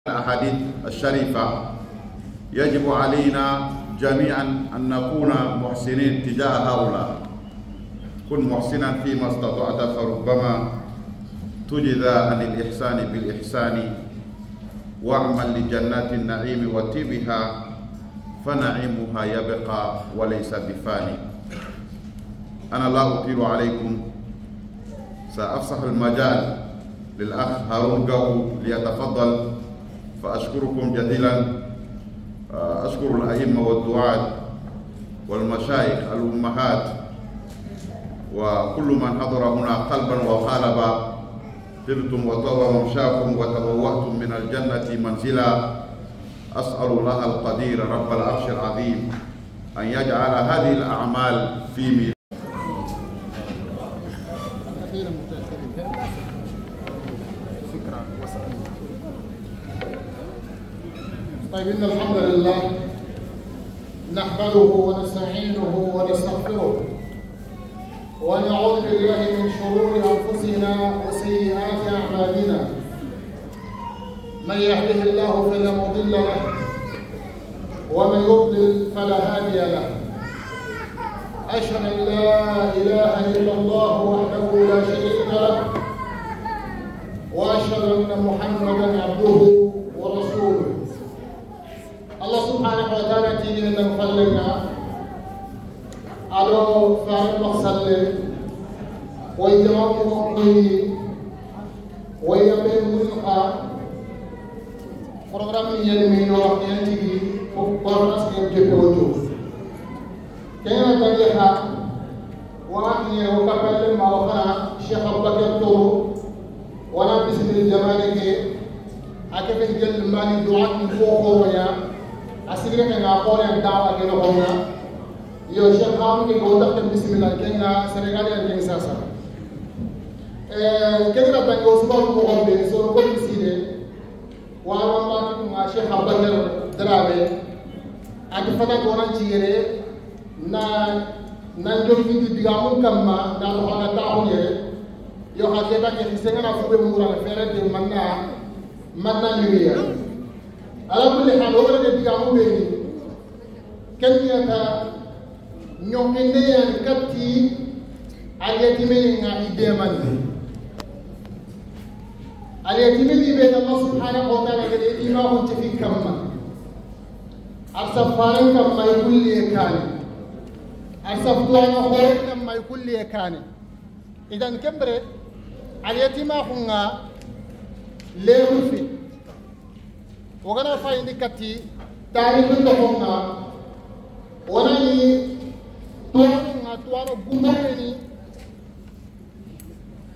الأحاديث الشريفة يجب علينا جميعا أن نكون محسنين تجاه هؤلاء. كن محسنا فيما استطعت فربما تجزى عن الإحسان بالإحسان، واعمل لجنات النعيم وطيبها فنعيمها يبقى وليس بفاني. أنا لا أطيل عليكم، سأفسح المجال للأخ هارون قاو ليتفضل، فأشكركم جزيلا. أشكر الأئمة والدعاة والمشايخ الأمهات وكل من حضر هنا قلبا وقالبا. طبتم وطاب ممشاكم وتبوأتم من الجنة منزلا. أسأل الله القدير رب العرش العظيم أن يجعل هذه الأعمال في ميزان. طيب، إن الحمد لله نحمده ونستعينه ونستغفره ونعوذ بالله من شرور أنفسنا وسيئات أعمالنا. من يهده الله فلا مضل له ومن يضلل فلا هادي له. أشهد أن لا إله إلا الله وحده لا شريك له، وأشهد أن محمدا عبده ورسوله. الله سبحانه وتعالى تيجي نفلنا على فعل مقصد ويجمع مقوي ويبين منها programme يلمي نوع ينتهي وقرص يجيب وجوه كان تاريخها وأني وكفل ما وقع الشيخ أبو بكر طورو وأنا باسم الجمالك أكفل جل مالي دعاء من فوق ويا أسيرك أن أقول أن دعوة كنا قلنا يو شيخ هارون كي قلت بسم الله كنا سنغالي أن كنساسا كنا تنقص مقابل سورة كل سيدة وأنا ما شيخ أبو بكر درابي أكفتا كوران تيري na nanjo findi digamu kamma na no hana ta honye yo haketa ke fisenga na fube mura na fere de manna manna nyuya ala kulli hal o de digamu be ni kenya ta nyokende yan katti aliyatime nga idemande aliyatime ni be Allah subhanahu wa ta'ala ke ima hon tifi kamma arsafaran kamma kulli kani أرسفتوانا خورنا ما يكون لي كان. إذن كبرت اليتيم أخونا ليرفي وغنا فاين كتي تاريخ دخونا وناني توانا توانا غومرني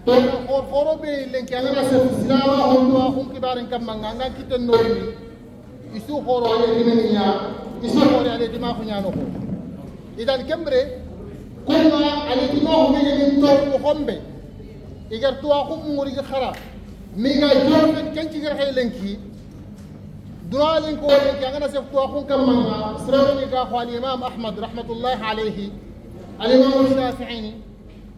توانا خور خورو بي لنكي أنا سيف سلاما هندوا هم كبارن كم مانغا كيتن نورني يسو خورو اليتيم نيا يسو خورو اليتيم أخونا نخو. إذا كمبري كنا على ما هم يجين توم وخمبي إذا تواهم موري خرا ميجا جورن كن تيجر هيلينكي درالين كولين كأنا سيف تواهم كم منا سرني كأخو الإمام أحمد رحمة الله عليه الإمام الشافعي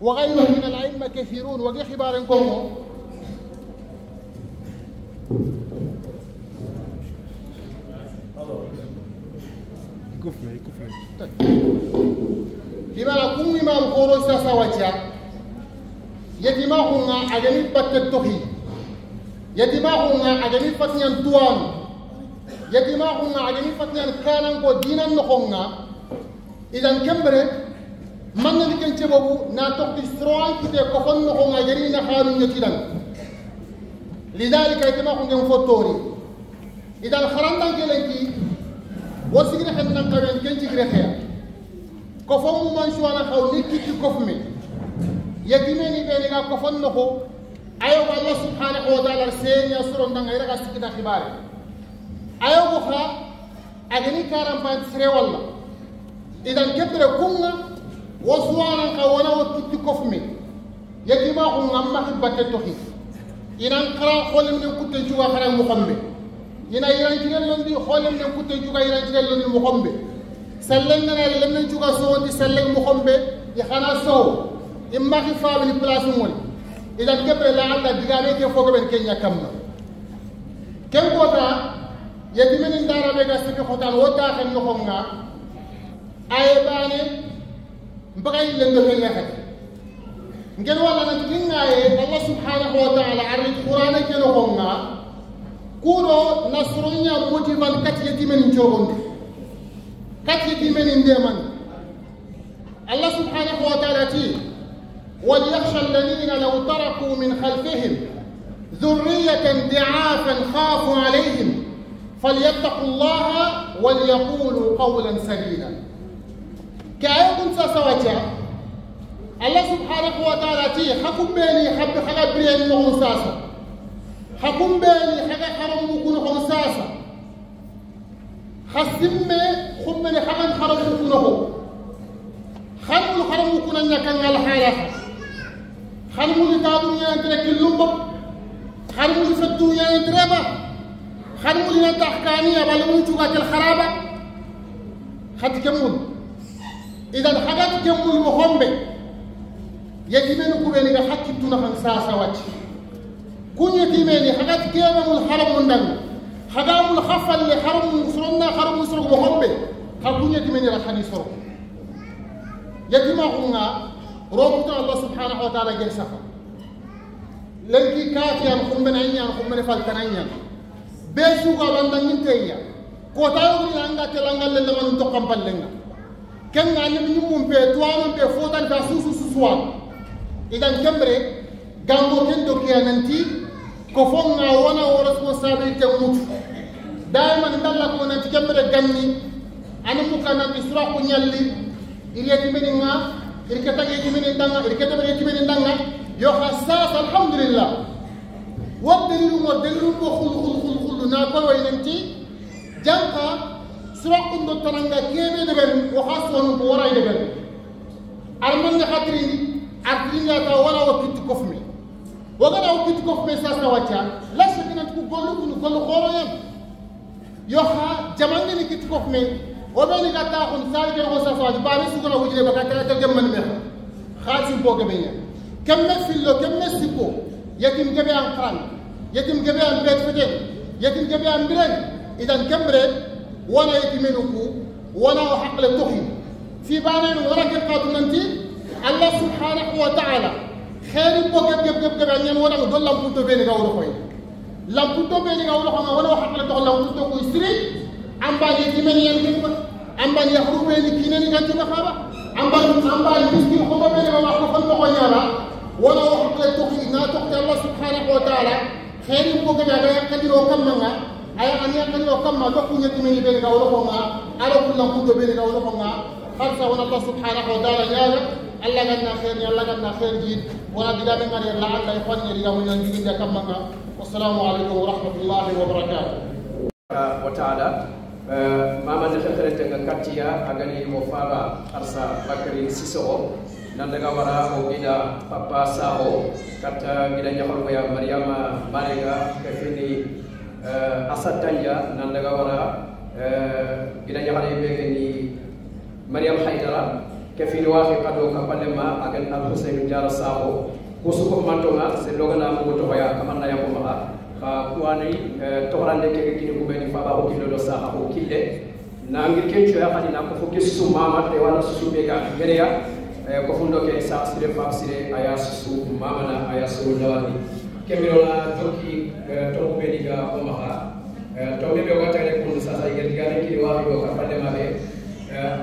وغيره من الأئمة كثيرون وجه خبارن كومو بما كون إمام كورو ساسا يتما هنا أجمي بتتوهي يتما هنا أجمي فتنيان توان يتما هنا أجمي فتنيان كانن كو دينا نخونا إذا كمبر من نكن تبو ناتوك تسروان كده كفن نخونا يرينا خارون يتيدان لذلك يتما هنا فوتوري إذا خرندان كلنكي وسيغري خن نان كين تيغري خيا كوفم مان شوانا خاو نيكي تي كوفمي يتيمني بيني غا كوفن نخو ايو الله سبحانه وتعالى سين يا سورون دان غير غا سكيتا خبار ايو بخرا اغني كارم بان سري والله اذا كبر كونا وسوانا خاونا وكيتي كوفمي يتيما خو ما خباتي إن قرا خولم من كنت جوا خرا مخمبي ina iran jigal londi kholem ne kutte juga iran jigal londi mukhombe sellen na lem ne juga so di sellen mukhombe ya khana so imma ki faami ni place ngol idan kebre la alla digame ke fogo ben kenya kamma ken kota Yetimenin darabe ga sifi khotan wo taxen noxonga aye bane mbaxay lendo xel xet ngel wala nanti kingaye Allah subhanahu wa ta'ala arri qur'ana ke noxonga kuro nasrunya motivan kat yetimenin cogondi kat yetimenin deman Allah subhanahu wa ta'ala ti وليخشى الذين لو تركوا من خلفهم ذرية ضعافا خافوا عليهم فليتقوا الله وليقولوا قولا سديدا. كأيكم ساسواتا الله سبحانه وتعالى تي حكم بيني حب حاجة بريان نغن ساسا حكم بيني حاجة حرم مكون نغن ساسا خسم خمني حاجة حرم مكون نغن خرم الحرم مكون نكن على حالها خرم لتادون ينترك اللمبة خرم لفتو ينتربه خدموا لنا تحكانية بلمون شوكات الخرابة خد كمون إذا حاجات كمون مهمة يتيمين كوبيني حكي تونا خمسة سوات كون يتيمين حاجات كمون الحرم من دم حاجات الخفة اللي حرم سرنا حرم سرق مهمة حكون يتيمين راح يسرق يتيما هنا ربط الله سبحانه وتعالى جلسها لكن كاتيا خمنا عيان خمنا فلتنا besu ga bandangin teya ko tayo ni anga telanga le man to kampalenga ken nga ni nyum pe tuano pe fotan ka susu susuwa idan kembre gango ken do kiananti ko fonga wona o responsabilité mutu dayman dalla ko nanti kembre ganni anu mukana isra ko nyalli iriyati meninga irkata gi meni ndanga irkata be meni ndanga yo khassas alhamdulillah والدليل والدليل خل خل خل خل ناكل وينتي جانكا سرق دو ترانغا كيبي دبر وخاصون بوراي دبر ارمن خاطري ارتينغا تا ولا وكيت كوفمي وغنا وكيت كوفمي ساسا واتا لا شكنا تكو غولو كو غولو خورو يم يوخا جامانغي ني كيت كوفمي وبني كاتا خون سال كي خو ساسا واتا باري سوغنا وجي بكا تا جمن مي خالص بوغ بينيا كم فيلو كم سيكو يتم جميع قران يتم جميع بيت فتن يتم جميع برن اذا كمرن وانا يتمنكو وانا حق للتخي في بانين ولا كقاتلنتي الله سبحانه وتعالى خير بوك جب جب جب يعني وانا دول لامبوتو بين غاور خوي لامبوتو بين غاور خو وانا حق للتخ لامبوتو كو يسري ام با يتمن ين ام با يخرو بين كينني كانت مخابا ام با ام با مسكين خو بين ما خو فن ko ñala wala wax la toxi na toxti Allah subhanahu wa ta'ala khairu ko ga ga kadiro kamma ay an ya kadiro kamma do ku nyati meni be ga wala ko ma ala kullu ku do be ga wala ko ma khalsa wa Allah subhanahu wa ta'ala ñala Allah ganna khair ni Allah ganna khair jid wala diga be ngari la Allah ikhwan ni diga mo ñan jigi kamma nga wassalamu alaykum wa rahmatullahi wa barakatuh wa ta'ala mama de xelete nga katiya agani mo faba arsa Bakary Sissoko nandaga wara o gida papa Sakho kata gida ñaxol ko ya Mariama Marega kefini Asad Tanja nandaga wara gida ñaxal be ni Mariam Haidara kefini waxi kado kapalema agan Al Hussein Diara Sakho kusu ko mantonga se logana mo to ya kamanna ya ko ma ka kuani toxrande keke kini kubeni faba ko kilo do Sakho ko kille nangir ke choya khali na ko fo susu mama te wala susu be ga gereya ko fundo ke sa sire fab sire aya susu mama na aya su lawani kemiro la tokki to be diga o maha to be be wata le ko sa sa igel diga ne kini wa ko ka falle mabe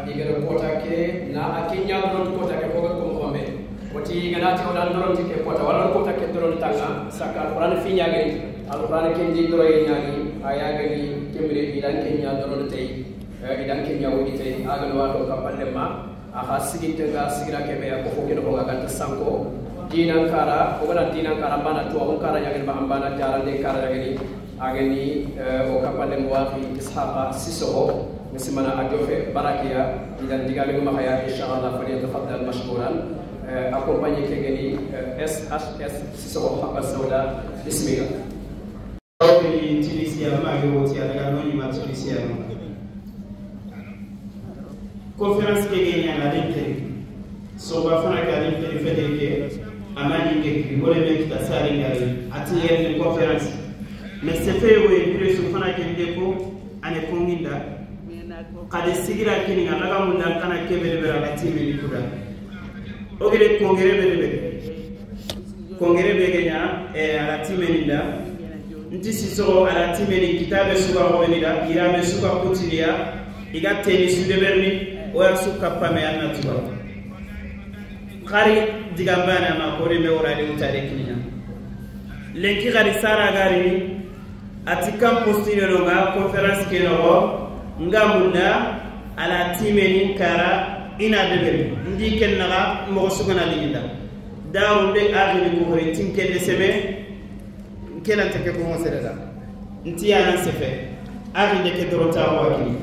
igel kota ke na akinya do kota ke ko ko mo me wati ganati odan doron ke kota wala kota ke doron tanga saka alquran fi nyaagi alquran ke ndi doro nyaagi aya gani kemire idan ke nya doron tay idan ke nya woni tay agal wa to ka falle ma aha siginte ga sigira kebe ko fo keno ga ganta sanko dinan kara o wala dinan kara bana to on kara nyaagi ba ambana jarande kara nyaagi agani o kapalle muwafi Ishaqa Sissoko misimana ajofe barakiya idan digale ma haya inshallah falyatafaddal mashkuran accompagné kegeni SHS Sissoko Haba Sauda bismillah Tunisia ma yo ti adaga no ni ma Tunisia conférence kegeni ala den so ba fana ka den fede ke amani ke ki wala be kita sari ngari ati yen conférence mais c'est fait oui plus fana ke ndeko ane konginda kade sigira kininga naga munda kana kebere bere ala timeni kuda ogere kongere bere bere kongere bere nya ala timeni da nti Sissoko ala timeni kitabe suka robeni da irame suka kutilia iga teni sudeberni oya suka pame anna tuba khari digambana ma kore me orale utare kininga lenki khari sara garini ati campus no ga conference ke no ngamunda ala timeni kara ina deberi ndi ken naga mo sugana linda daawunde agini ko hore tinkelle sebe kenan take ko sereda nti yana sefe agini ke dorota wakili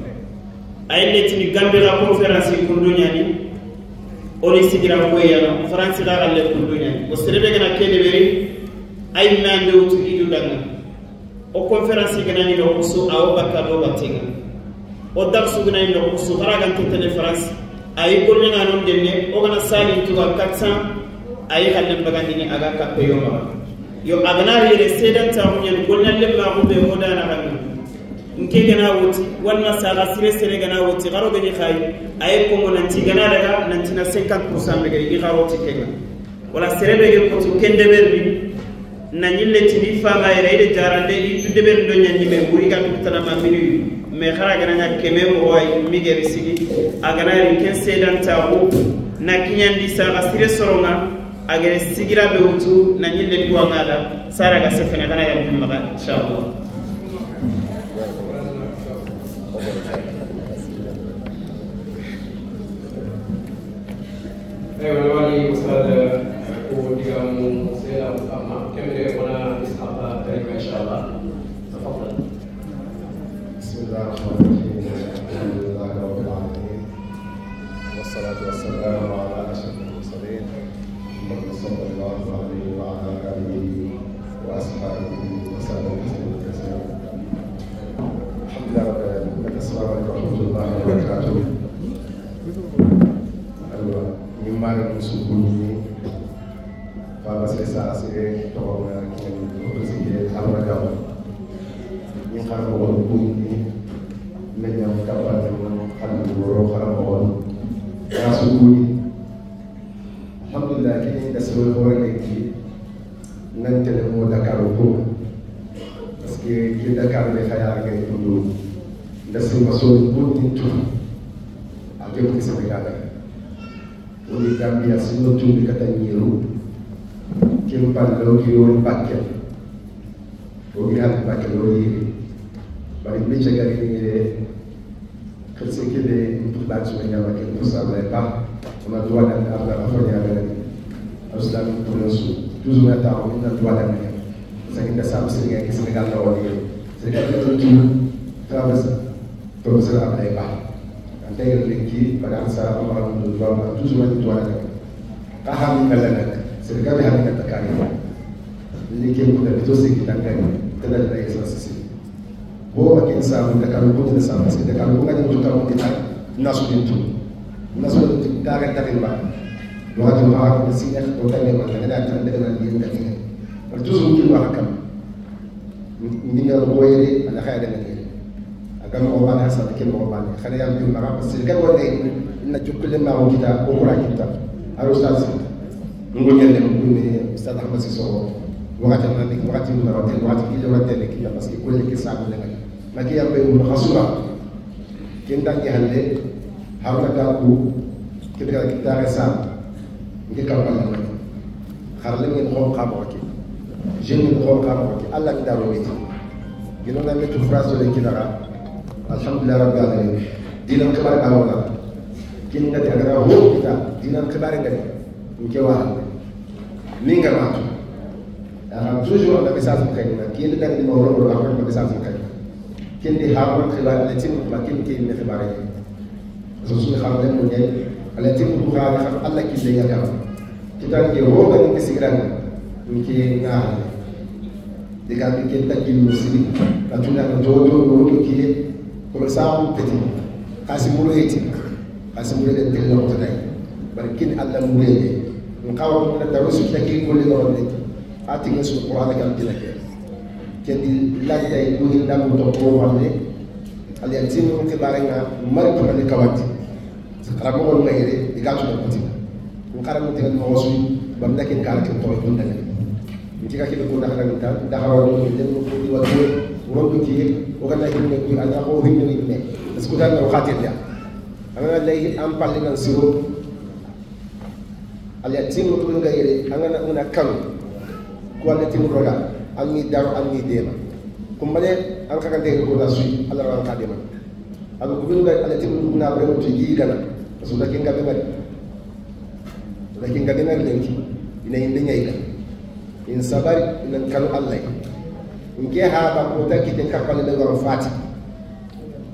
ayne tini gambira conference ko nyani oni sigira ko yana france ga galle ko nyani o serebe gana kede beri ay nande wutu idu danga o conference gana ni do so aw bakka do batinga o darsu gana ni do so haragan tele france ay ko nga non denne o gana sali tuwa 400 ay halle bagandi ni aga ka peyoma yo agana yere sedan ta hunyen golnan le ma ko be modana kan nke gana woti wanna sala sire sere gana woti garo gani khay ay ko mo nanti gana daga nanti na 50% be gari garo ti kenga wala sere be ko to kende berbi na nyille ti fama yere ide jarande i tudde ber do nyanyi me buri kan tana ma minu me khara gana nya keme mo way mi geri sigi agana ri ken sedan ta ko na kinyandi sala sire soronga agere sigira be wutu na nyille duwa ngada sara ga sefena gana ya maga inshallah. ايوه والي استاذ وديغام سيلا اما كمل وانا اسحاق كلمه ان شاء الله تفضل. بسم الله الرحمن الرحيم، الحمد لله رب العالمين، والصلاة والسلام على أشرف المرسلين محمد صلى الله عليه وعلى آله وأصحابه وسلم تسليما كثيرا. الحمد لله رب العالمين. السلام عليكم ورحمة الله وبركاته. أيوة مما نسوقني فبس لسه طبعا كان أمر ñi xar mo won bu ni la ñam kapal mo xam woro xaram won rasu bu ni alhamdulillah ki ni da so ko rek ki nan tele mo Dakar ko parce que ki Dakar be xaya ngay tundu da so ma so bu ni tu ak ko Sénégal woni Gambia sino tundu kata ñiru ki pallo ki won bakkel o gi hat bakkel o yiri bari mi ci gari ni xel ke de pour su ñama ke pour ça mais pas on a droit d'être à la fois ya la islam pour nous toujours na taw na droit d'être ça ngi sa Sénégal ki Sénégal la woni Sénégal ko tout traverse professeur Ablaye Ba antay lenki par sa am do droit toujours na droit d'être ka xam nga la nak Sénégal xam nga takari li ke ko da to se ki tangay te dal lay sa sisi bo ak insan Dakar ko ni sa parce que Dakar ko nga ñu taw di ak nasu di tu nasu di daga daga ba wakati ma ko si neex ko tane ma nga da tan daga nan yeen daga par toujours ki wax kam ni nga ko yere ala khayda nga yere akam ko bana sa ke mo bana khana yam bi ma parce que kan wone na jukkule ma ko kita ko ra kita aro sa ngo ñen dem ko ni Ustaz Ahmed Sissoko wakati na ni wakati na wakati wakati ki wakati ne ki parce que ko le ki sa mo le ma ki yambe mo khasura ken dangi halle haruna ga ku ke daga ki dara sa ngi kampal la xarle ngeen xol xamo ki jeune ngeen xol xamo ki Allah ki daro meti gino na metu phrase le ki dara alhamdulillah rabbil alamin dinan xibar ba wala kin ngati agara ho kita dinan xibar ngati nke wa ni nga ma alors toujours on a message mo kay na ki ndi dang ni mo ro ro ak message mo kay ken di harun xibar la tin ma ken ki ni xibar yi so su xam len mo ñay ala tin bu xaar xam Allah ki le nga kam ki tan ki ho ga ni sigran ni ki nga de ga ki ken takki mo sidi la tuna no do do ro ki ko sa mu petit kasi mu reti kasi mu reti tel no tay bar kin Allah mu reti ngaw na darusu ki ko le no rek ati nga su Qur'an ak am dina ke ken di laaj tay bu ngi ndam to ko waxne Al-yatim kibarenga mari pamane kawati karamo nga yere diga to ko ti ngara mo tinga mo su bam nakin kala kin to ko ndale ntika ke ko dakhala nta dakhala wo ni dem ko di watu wondo ki o kana kin ne ko ana ko hinni ni ne parce que dal khatir ya ana lay am palle nan siro al-yatim ko nga yere angana una kan ko al-yatim roga amni daru amni dema kumbale an ka kante ko da sui ala ran ka dema abu ko nga al-yatim ko na bre to yi gana parce que da kinga be mari da kinga be mari lenki ina inde nyayda in sabari ina kanu allah nke ha ba ko ta kiten ka palle da fati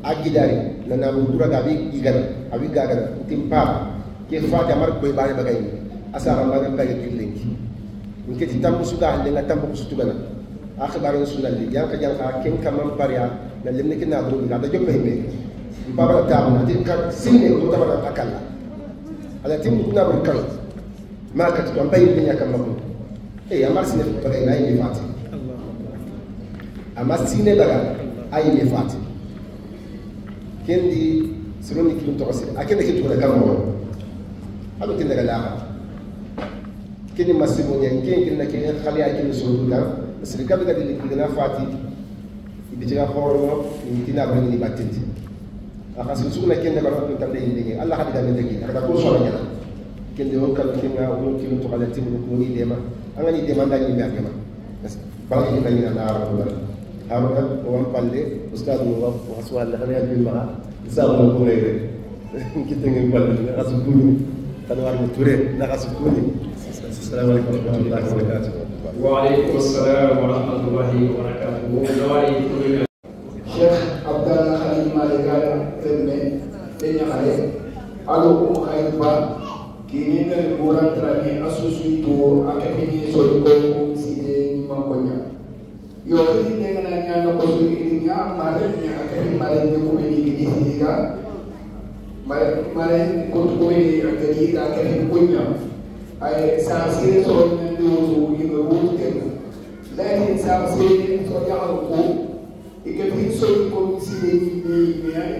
agidari na na mudura gabi igana abi gagana timpa ke fati amar ko bare bagay asara ma ga bagay lenki nke ti tambu suga hande nga tambu su tugana akhbar sunalli yanka janka ken kamam paria na lemne ke na dru ga da joppe himbe mbaba ta na ti ka sinne ko ta bana akalla ala tim kuna bur kan ma ka to mbay ni nyaka mako e amar sinne bagay na yi fati amar sinne baga ay ni fati kendi suroni ki to ko akende ki to da kamo alu tin daga la keni masibo nyen ken ken na ken khali ay ken so da sirika be gadi li na fati ibi tiga khoro ni tina ba ni batenti aka su na ken daga ko tamde ni Allah hadi da men dagi aka ko so la ken de on kala ken ga on ki to kala timu ko ni dema anga ni dema ndani mi akema bala ni ndani na arab haruna on palle ustad mo wa wasu Allah khali al ma isabu ko re kitenge palle na asu kuni tanwar mo ture na asu kuni. السلام عليكم ورحمة الله وبركاته. وعليكم السلام ورحمة الله وبركاته. شيخ عبد الله خليل مالك فمي بن خليل ألو أم خير با كينين القرآن تراني أسوسي تو أكفيني سولكو سيدي مانكونيا. يوكي نعنا نعنا كوسوي نعم مالك أكفي مالك نكومي كدي مالك كوتكومي أكدي أكفي كونيا. ay saasire so nyande wutu ino wutu kenna lakin saasire so jaxal ko ike fi so ko si ni ni ay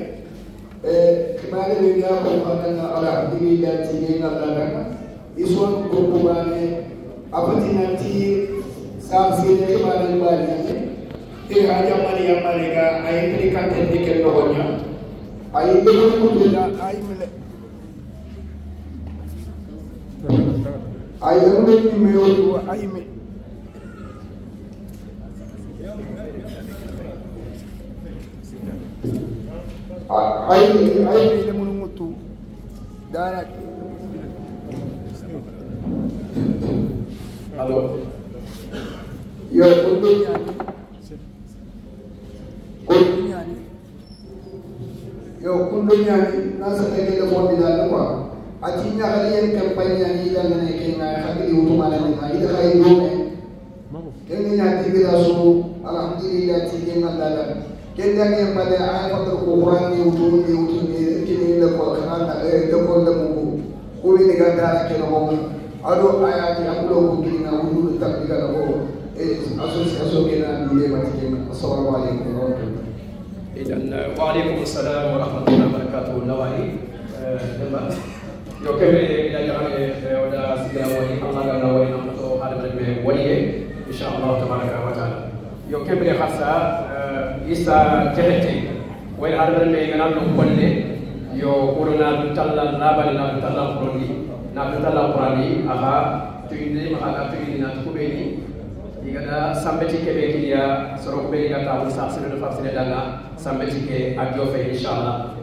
kibale le ga ko xana alhamdulillah ti ni na la ison ko ko bane apati nanti saasire kibale bane e haja mari mari ga ay ni kan te ni ken no nya ay ni ko la ay mele ay lembe ni meyo ay me ay ay le munu mutu dara allo yo ko ñani yo kundo ñani na sa tege le mo dal quoi ati ñaxale yen campagne ni dal na ke na xagli wutuma na ni ida xay do me ken ña ti gira su alhamdulillah ti ni na dal ken da ngem bale ay fatar ko qur'an ni wutu ni kini le ko xana le ko le mu ko ni ga dara ke no mo ado ayati amulo ko kini na wudu tabiga na ko e association ke na ni le mati ke assalamu alaykum wa rahmatullah. Idan wa alaykum assalam wa rahmatullahi wa barakatuh. Nawahi dama yo kebe ila yaane oda sigira woni Allah ga nawai nam to hada be woni insha Allah tabaraka wa taala yo kebe khassa isa jehete way hada be ganan no kolle yo uruna talla labali na talla qurani na talla qurani aha tuyinde ma aga tuyinde na kubeni igada sambeti kebe kiya soro be ga ta sa sene do fa sene danga sambeti ke adjo fe insha Allah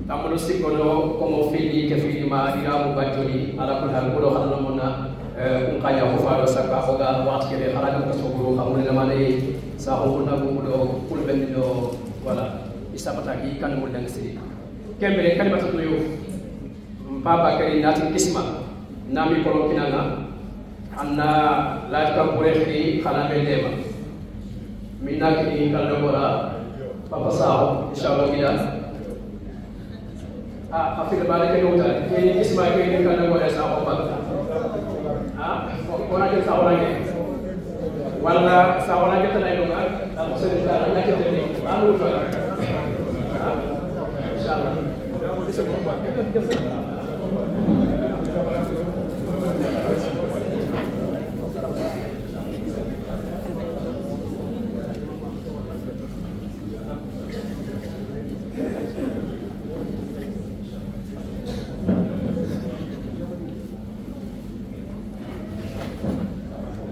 tambulo sikono komo fili ke fili ma iramu bajoli ala kul hal ko xana mona un kanya ko fa do sakka ko ga wat ke be xala ko sogoro xamul la mane sa ko na ko do kul ben do wala isapata ki kan mo dang sidi kembere kalimatu yo papa kari nati kisma nami kolon kinanga anna laaj kam bure xiri xala be dema minna ki kala wala papa saw inshallah gida ah afika bale ke nota ni isma ke ni kala wala saw pa ah ko na ke saw la ke Walla sa wala ke tanay do nga al sere ta na ke tene alu fa inshallah.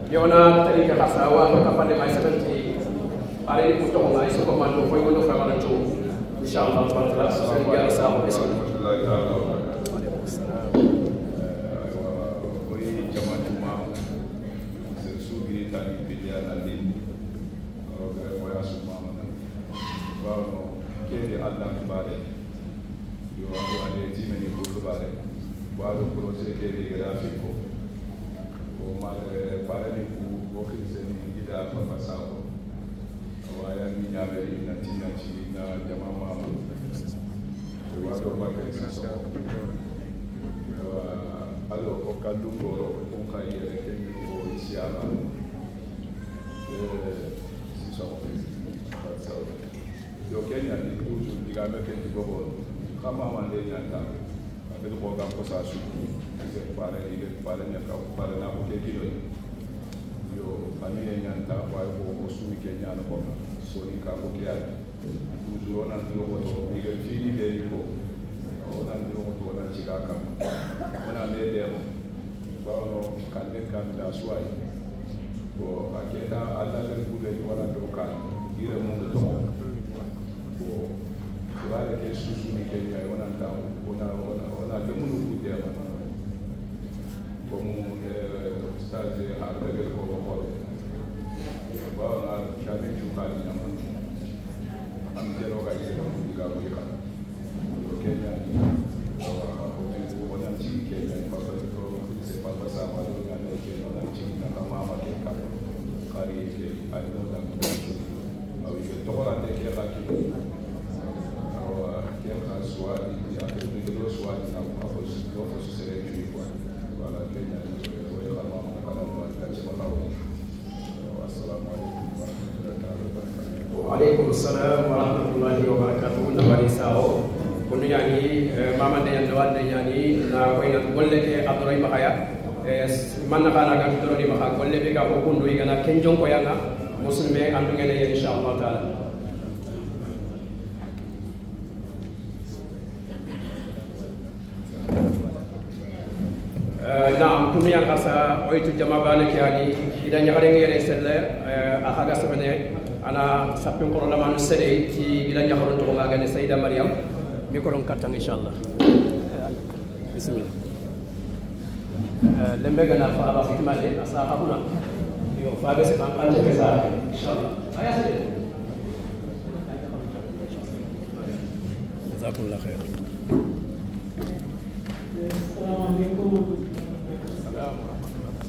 Yona tari ka khasa wa ka pande may satanti are ni ko to ma iso ko mando foy gondo fa wala to inshallah taala seri ya sa ko bismillah ta'ala wa alaikum assalam. Oyi jamaatu ma ser sugi tani bidia nali o ga ko ya suma mana wa no kede Allah bare yo wa ale timeni ko bare wa do projet kede grafiko o male pare ni ku o khise ni gida papa sako wa ya ni nyame na tina chi na jama mama wa do bakari sako wa alo o kalungoro o kai re ke ni o isiala sisako yo Kenya ni kuju diga me ke ti gogo kama mande nyanta abe ko ga ko sa su se pare ile pare nya ka pare na ko ke kilo yo ani nyanta wa ko ko su ke nya no ko so ni ka ko ke ai kuju ona ndiro ko to ile fini de ni ko ona ndiro ko to na chika ka ona ne de mo ba no kan de kan da suai ko aketa alla le bule wala do kan ire mo to ko wala ke susu ni ke nya ona ta ona ona ona de munu ku de ma como stade harde ko ko ba na chane chuka ni na am jero ga ile ko ga ko ka Kenya ni o ona chi Kenya pa pa ko se pa pa sa ma do na ke ona chi na ka ma ma ke ka kari ke ai no da awi ke to la de ke la ki awa ke ka suwa ni a ke do suwa ni na ko ko ko se re chi kwa wala Kenya ni o ya ma ma ka na ka chi ma la assalamu alaikum wa rahmatullahi wa barakatuh. Wa alaikum assalam wa rahmatullahi wa barakatuh. Nawari sao kono yani mama de yan wal de yani na ko ina golle ke abdoy makaya man na kana ga doro ni maka golle be ga ko kundu igana kenjon ko yana muslime andu ngene inshallah taala. Naam kunu yan asa oytu jama bana ke yani ida nyaare ngere selle a haga sabane ana sappin ko la manu sede ci ida nyaxoro to nga gane Sayida Mariam mi ko don kattan inshallah. Bismillah. Lembe gana fa aba fitimale asa xabuna yo fa be se ban ban ke sa inshallah aya sede jazakumullah khair. Assalamu alaikum. Assalamu warahmatullahi.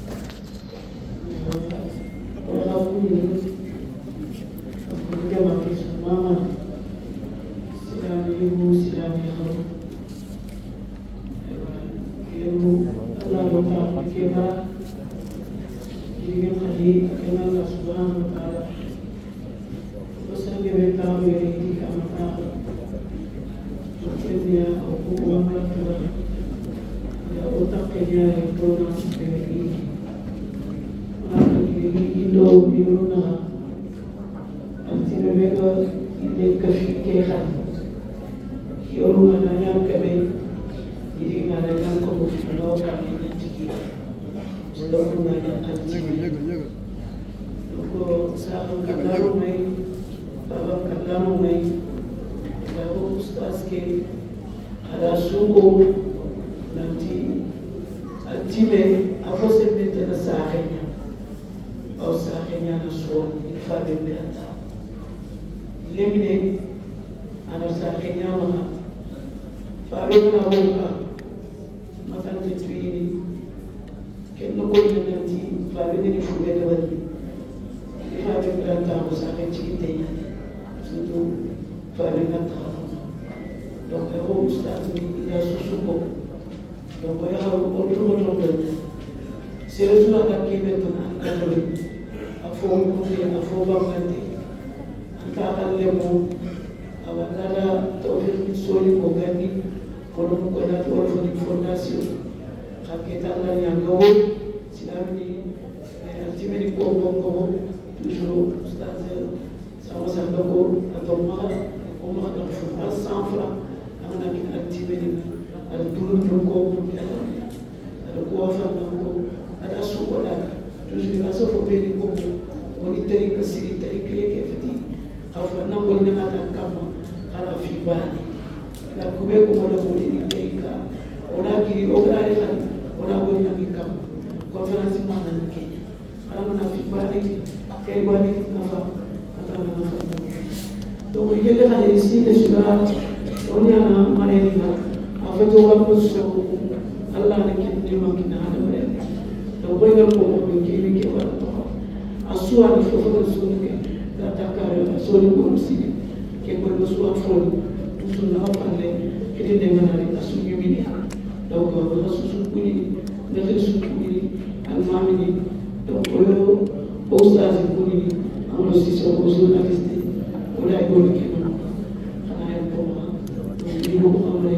Afo kunde afo bangante anta kallemo awangada tawfiq soli ko gandi kono ko na orpheline fondation haketa la nyango silamni antimeni ko bongo toujours ustaz sawa sandoko atoma ko ma da fu sanfra amana ki antimeni al dulu ko al ko fa ko ada su ko da toujours la sofo be ko oni tari ka siri tari kle ke fiti afa na ko ni na kama ala fi bani la kube ko mo ko ni tari ka ona ki ona re kan ona ko ni kama conference ma na Kenya ala na fi bani ke bani na fa ata na fa donc il y a des ici des suga oni ana mare ni na afa to wa ko so Allah ne ki ni ma ki na hada mare donc ko ko ko ki ni ke wa to asua ni fofo so ni ke la takare so ni ko si ke ko so afo tout na falle ke de ngana ni asu ni mi donc ko su su ku ni ne su ku ni almami ni donc ko yo ustaz ku ni amro si so ko journaliste o la ko ni ke no ana ya ko ma ni ko amre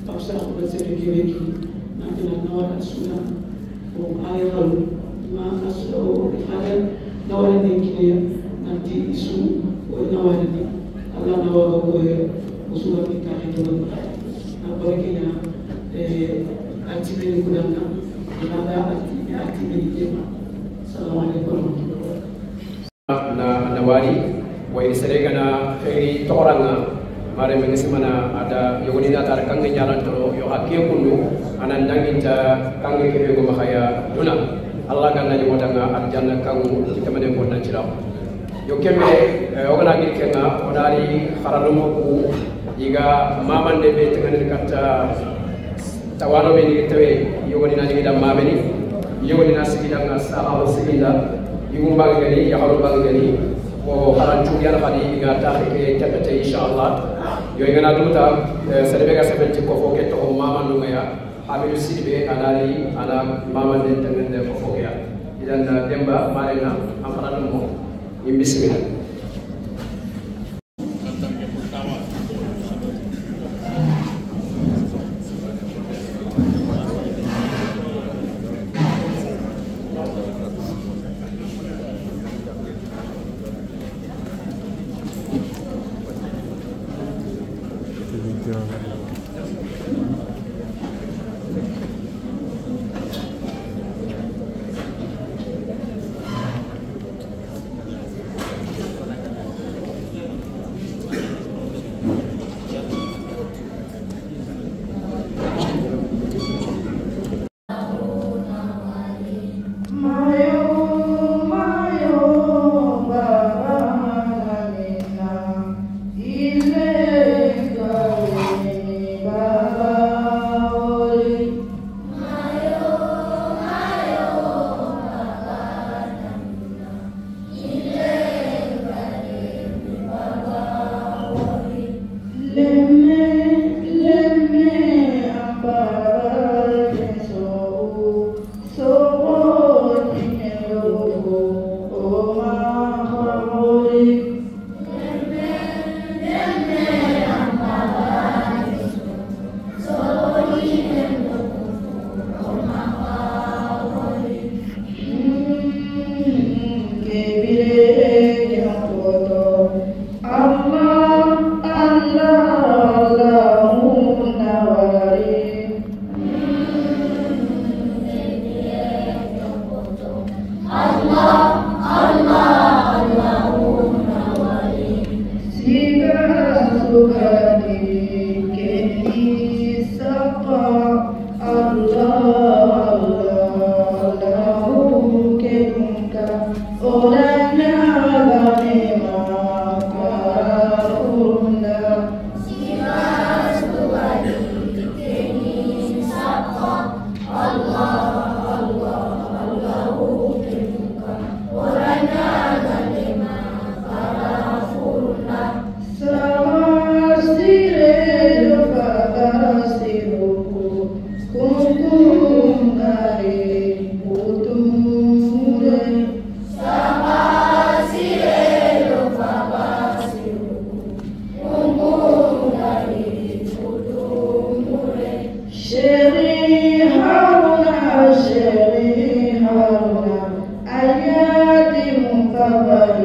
pap sa ko se ke ke ki na na na wa suna ko ay halu ma aso ala nawara ni kineya nanti isu o nawara ni ala nawa ko e usuga ki ta hedo na barakina anti kudanga na anti jema assalamu alaikum na nawari wa serega na khairi toranga mare men simana ada yogoni na tar kange nyaran toro yo hakiyo kundu anan danginta kange kebe go makaya duna Allah ganna ni wadanga aljanna kangu kitamane ko nan ciraw yo kemme ogana gir kenga onari kharalumo ku iga mamande be tengane katta tawano be ni tawe yogoni na ni dam mameni yogoni na sigida nga sahawo sigida yugum bag gani yaharu bag gani ko haran chugyar khadi iga taxe ke tepete inshallah yo igana duta serebe ga sebenti ko foke to mamandu ngaya Hamidu Sidibe anari ana mamande tengende ko foke idan demba marena am faranu mo bismillah. Allah.